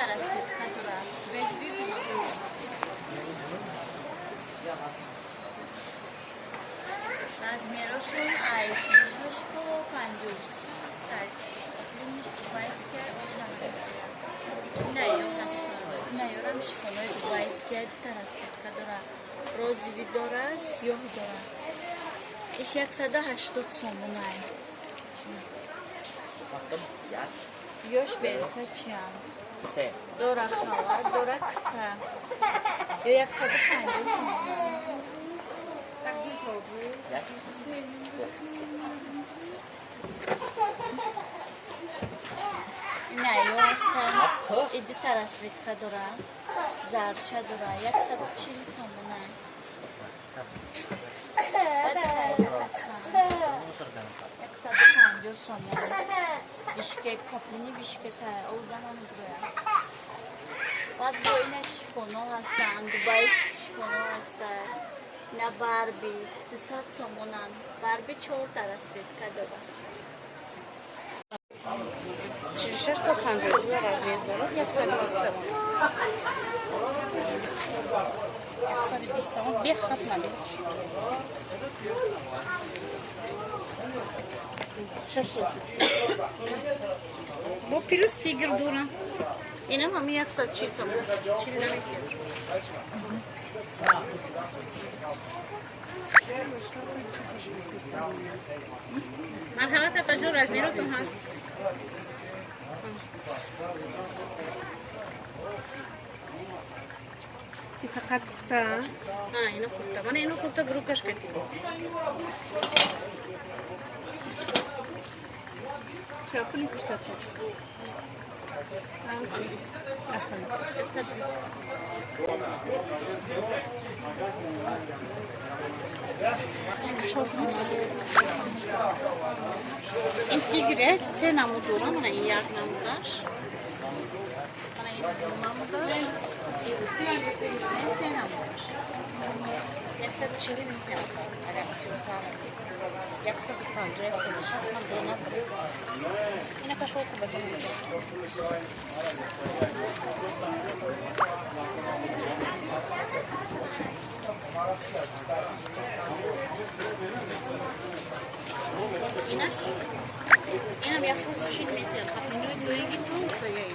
расцветка дора. Бежевый бомаза. Размерошон ай 46 то 56 ҳастай. Линиш дубайския ода. Ина ё ҳастанд. Ина ёрам шифонои дубайския дута расцветка дора. Розовый дора, сиёҳ дора. Иш 180 сомонай. Ёш Версачиам. Дора халат, дора курта. Ё 150 сомон. Ина ё ҳастанд. И дута расцветка дора. Зарча дора. 140 сомонай. 150 сомон. Бишкек, поплини Бишкека, овда намедрояд. Баъд бо ина шифоно ҳастанд, дубайски шифоно ҳастанд. Ина Барби 200 сомонанд. Барби чорта расцветка дорад. 46 то 52 размер дорад, 120 сомон. 120 сомон бехат надорад. Бо плюс тигр дора. Инам ҳами 140 сомон. 40 наметиҳад. Марҳамат апаҷон, размеротон ҳаст? Ин фақат курта? Ҳа, ино курта. Мана ино курта брукаш кати. Чаро пули курта чӣ? 20. 120. Ин тигре се намуд дора, мана ин як намудаш. Мана ин ду намудаш. Ин се намудаш. 140 метиҳад. Агар бисёртар. 150, 160 ман дона. Ина кашол ку баҷон. Инаш инам 140 метр. Қапинои доиги толстая.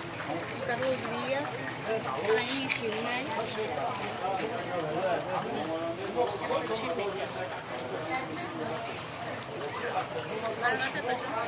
Та розовая. Ана ин хилнай. 140 метр. Марҳамат апаҷон.